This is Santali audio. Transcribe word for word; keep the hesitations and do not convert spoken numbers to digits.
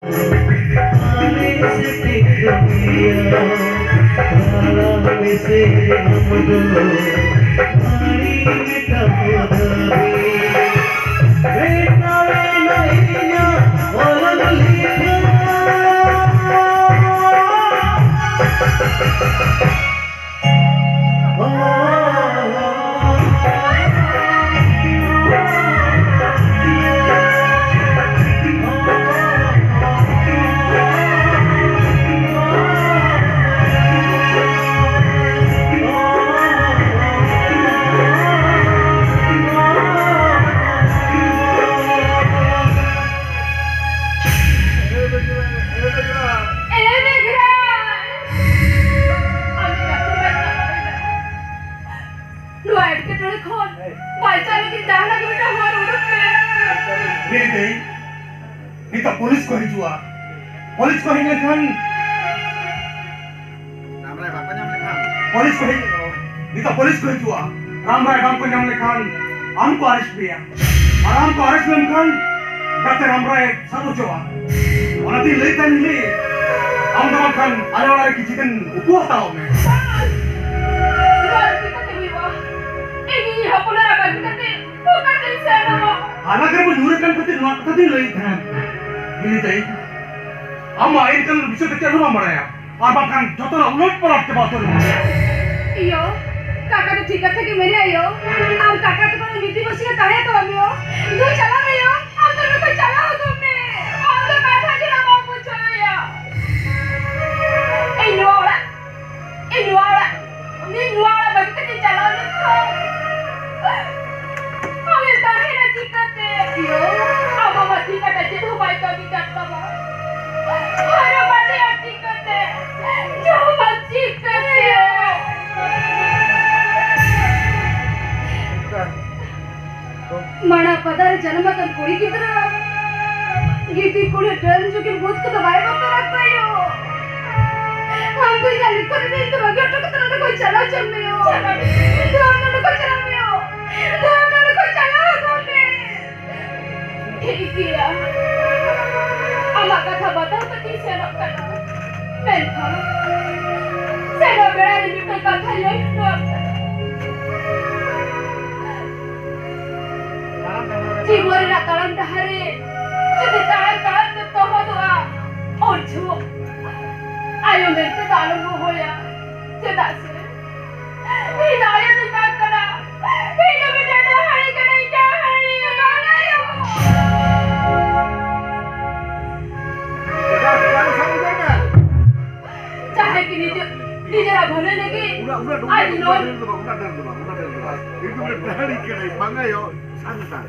ᱟᱞᱮ ᱥᱮᱴᱮᱨ ᱜᱮᱭᱟ, ᱛᱟᱲᱟᱢ ᱢᱮᱥᱮ ᱟᱢ ᱫᱚ, ᱟᱹᱰᱤ ᱢᱮᱴᱟᱣ ᱫᱷᱟᱹᱵᱤᱡ᱾ ᱢᱮᱴᱟᱣᱮᱱᱟ ᱤᱧᱟᱹᱜ ᱚᱞ ᱞᱮᱠᱷᱟ᱾ ᱱᱚᱣᱟ ᱮᱴᱠᱮᱴᱚᱬᱮ ᱠᱷᱚᱱ ᱵᱟᱧᱪᱟᱣ ᱞᱟᱹᱜᱤᱫ ᱡᱟᱦᱟᱱᱟᱜ ᱜᱮ ᱢᱤᱫᱴᱟᱝ ᱦᱚᱨ ᱩᱰᱩᱠ ᱢᱮ᱾ ᱞᱟᱹᱭ ᱫᱟᱹᱧ, ᱱᱤᱛᱚᱜ ᱯᱩᱞᱤᱥ ᱠᱚ ᱦᱤᱡᱩᱜᱼᱟ᱾ ᱯᱩᱞᱤᱥ ᱠᱚ ᱦᱮᱡ ᱞᱮᱱᱠᱷᱟᱱ, ᱨᱟᱢ ᱨᱟᱭ ᱵᱟᱠᱚ ᱧᱟᱢ ᱞᱮᱠᱷᱟᱱ? ᱯᱩᱞᱤᱥ ᱠᱚ ᱦᱮᱡ, ᱱᱤᱛᱚᱜ ᱯᱩᱞᱤᱥ ᱠᱚ ᱦᱤᱡᱩᱜᱼᱟ᱾ ᱨᱟᱢ ᱨᱟᱭ ᱵᱟᱝ ᱠᱚ ᱧᱟᱢ ᱞᱮᱠᱷᱟᱱ ᱟᱢ ᱠᱚ ᱟᱨᱮᱥᱴ ᱢᱮᱭᱟ᱾ ᱟᱨ ᱟᱢ ᱠᱚ ᱟᱨᱮᱥᱴ ᱞᱮᱱᱠᱷᱟᱱ ᱜᱟᱛᱮ ᱨᱟᱢ ᱨᱟᱭ ᱥᱟᱵ ᱦᱚᱪᱚᱜᱼᱟ᱾ ᱚᱱᱟᱛᱮᱧ ᱞᱟᱹᱭ ᱛᱟᱦᱮᱱ ᱦᱤᱞᱤ, ᱟᱢ ᱫᱚ ᱵᱟᱝᱠᱷᱟᱱ ᱟᱞᱮ ᱚᱲᱟᱜ ᱨᱮ ᱠᱤᱪᱷᱩ ᱫᱤᱱ ᱩᱠᱩ ᱦᱟᱛᱟᱣ ᱢᱮ᱾ ᱵᱟᱝ! ᱱᱚᱣᱟ ᱫᱚ ᱪᱤᱠᱟᱹᱛᱮ ᱦᱩᱭᱩᱜᱼᱟ? ᱤᱧ ᱤᱧ ᱦᱚᱯᱚᱱ ᱮᱨᱟ ᱵᱟᱹᱜᱤ ᱠᱟᱛᱮ ᱚᱠᱟᱛᱮᱧ ᱥᱮᱱᱚᱜᱼᱟ? ᱦᱟᱱᱟ ᱜᱮ ᱵᱚ ᱧᱩᱨ ᱟᱠᱟᱱ ᱠᱷᱟᱹᱛᱤᱨ ᱱᱚᱣᱟ ᱠᱟᱛᱷᱟ ᱫᱚᱧ ᱞᱟᱹᱭᱮᱫ ᱛᱟᱦᱮᱱ᱾ ᱦᱤᱞᱤ ᱫᱟᱹᱭ, ᱟᱢ ᱢᱟ ᱟᱭᱤᱱ ᱠᱟᱹᱱᱩᱱ ᱵᱤᱥᱚᱭ ᱛᱮ ᱪᱮᱫ ᱦᱚᱸ ᱵᱟᱢ ᱵᱟᱲᱟᱭᱟ᱾ ᱟᱨ ᱵᱟᱝᱠᱷᱟᱱ ᱡᱚᱛᱚᱱᱟᱜ ᱩᱞᱟᱹᱴ ᱯᱟᱞᱚᱴ ᱪᱟᱵᱟ ᱩᱛᱟᱹᱨ ᱮᱱᱟ᱾ ᱤᱭᱳ, ᱠᱟᱠᱟ ᱫᱚ ᱴᱷᱤᱠ ᱠᱟᱛᱷᱟ ᱜᱮ ᱢᱮᱱᱮᱜᱼᱟ ᱭᱳ᱾ ᱟᱢ ᱠᱟᱠᱟ ᱛᱟᱠᱚ ᱨᱮᱱ ᱢᱤᱫᱴᱤᱡ ᱵᱚᱥᱤ ᱜᱮ ᱛᱟᱦᱮᱸ ᱛᱟᱢ ᱭᱳ᱾ ᱫᱩ ᱪᱟᱞᱟᱣ ᱢᱮ ᱭᱳ, ᱟᱢ ᱫᱚ ᱱᱚᱛᱮ ᱪᱟᱞᱟᱣ ᱦᱚᱫᱚᱜ ᱢᱮ᱾ ᱟᱢ ᱫᱚ ᱠᱟᱛᱷᱟ ᱜᱮ ᱵᱟᱢ ᱵᱩᱡᱷᱟᱹᱣ ᱭᱟ᱾ ᱤᱧ ᱱᱚᱣᱟ ᱚᱲᱟᱜ, ᱤᱧ ᱱᱚᱣᱟ ᱚᱲᱟᱜ, ᱤᱧ ᱱᱚᱣᱟ ᱚᱲᱟᱜ ᱵᱟᱹᱜᱤ ᱠᱟᱛᱮ ᱪᱟᱞᱟᱣ ᱞᱮᱱᱠᱷᱟᱱ ᱟᱢᱮᱢ ᱛᱟᱦᱮᱱᱟ ᱪᱤᱠᱟᱹᱛᱮ? ᱭᱳ, ᱟᱢ ᱟᱢᱟᱜ ᱴᱷᱤᱠ ᱠᱟᱛᱮ ᱪᱮᱫ ᱦᱚᱸ ᱵᱟᱭ ᱠᱟᱹᱢᱤ ᱠᱟᱱ ᱛᱟᱢᱟ᱾ ᱦᱚᱨᱚᱜ ᱵᱟᱸᱫᱮᱭᱟᱢ ᱪᱤᱠᱟᱹᱛᱮ? ᱡᱚᱢᱟᱢ ᱪᱤᱠᱟᱹᱛᱮ? ᱢᱟᱲᱟ ᱯᱟᱫᱟ ᱨᱮ ᱡᱟᱱᱟᱢ ᱟᱠᱟᱱ ᱠᱩᱲᱤ ᱜᱤᱫᱽᱨᱟᱹ, ᱜᱤᱫᱤ ᱠᱩᱲᱤ ᱰᱟᱹᱱ ᱡᱩᱜᱤ ᱵᱷᱩᱛ ᱠᱚᱫᱚ ᱵᱟᱭ ᱵᱚᱛᱚᱨ ᱟᱠᱚᱣᱟ ᱭᱳ᱾ ᱟᱢ ᱫᱚ ᱤᱧᱟᱜ ᱞᱤᱠᱷᱚᱱ ᱨᱮ ᱤᱧ ᱫᱚ ᱵᱟᱹᱜᱤ ᱦᱚᱴᱚ ᱠᱟᱛᱮ ᱱᱚᱰᱮ ᱠᱷᱚᱱ ᱪᱟᱞᱟᱣ ᱦᱚᱪᱚᱜ ᱢᱮ ᱭᱳ᱾ ᱫᱩ ᱟᱢ ᱱᱚᱰᱮ ᱠᱷᱚᱱ ᱪᱟᱞᱟᱜ ᱢᱮ ᱭᱳ᱾ ᱫᱩ ᱟᱢ ᱱᱚᱰᱮ ᱠᱷᱚᱱ ᱪᱟᱞᱟᱣ ᱦᱚᱪᱚᱜ ᱢᱮ᱾ ᱴᱷᱤᱠ ᱜᱮᱭᱟ, ᱟᱢᱟᱜ ᱠᱟᱛᱷᱟ ᱡᱤᱵᱚᱱ ᱨᱮᱱᱟᱜ ᱛᱟᱲᱟᱢ ᱰᱟᱦᱟᱨ ᱨᱮ ᱡᱩᱫᱤ ᱛᱟᱲᱟᱢ ᱛᱟᱲᱟᱢ ᱛᱮ ᱛᱚᱦᱚᱫᱚᱜᱼᱟ, ᱩᱱ ᱡᱚᱦᱚᱜ ᱟᱭᱳ ᱢᱮᱱᱛᱮ ᱫᱚ ᱟᱞᱚᱢ ᱦᱚᱦᱚᱭᱟ᱾ ᱪᱮᱫᱟᱜ ᱥᱮ ᱤᱧ ᱫᱚ ᱟᱭᱳ ᱫᱚᱧ ᱵᱟᱝ ᱠᱟᱱᱟ, ᱤᱧ ᱫᱚ ᱢᱤᱫᱴᱟᱝ ᱰᱟᱹᱦᱟᱹᱲᱤ ᱠᱟᱹᱱᱟᱹᱧ, ᱰᱟᱹᱦᱟᱹᱲᱤ᱾ ᱵᱟᱝ ᱟᱭᱳ᱾ ᱡᱟᱦᱟᱸᱭ ᱜᱮ ᱱᱤᱡᱮ, ᱱᱤᱡᱮᱨᱟᱜ ᱵᱷᱟᱹᱞᱟᱹᱭ ᱞᱟᱹᱜᱤᱫ ᱩᱱᱟᱹᱜ, ᱩᱱᱟᱹᱜ, ᱟᱡ ᱩᱱᱟᱹᱜ ᱱᱚᱣᱟ ᱰᱷᱮᱨ ᱫᱚ ᱵᱟᱝ, ᱩᱱᱟᱹᱜ ᱰᱷᱮᱨ ᱫᱚ ᱵᱟᱝ, ᱩᱱᱟᱹᱜ ᱰᱷᱮᱨ ᱫᱚ ᱵᱟᱝ᱾ ᱤᱧ ᱫᱚ ᱰᱟᱹᱦᱟᱹᱲᱤ ᱠᱟᱹᱱᱟᱹᱧ, ᱵᱟᱝ ᱟᱭᱳ, ᱥᱟᱱᱛᱟᱲ᱾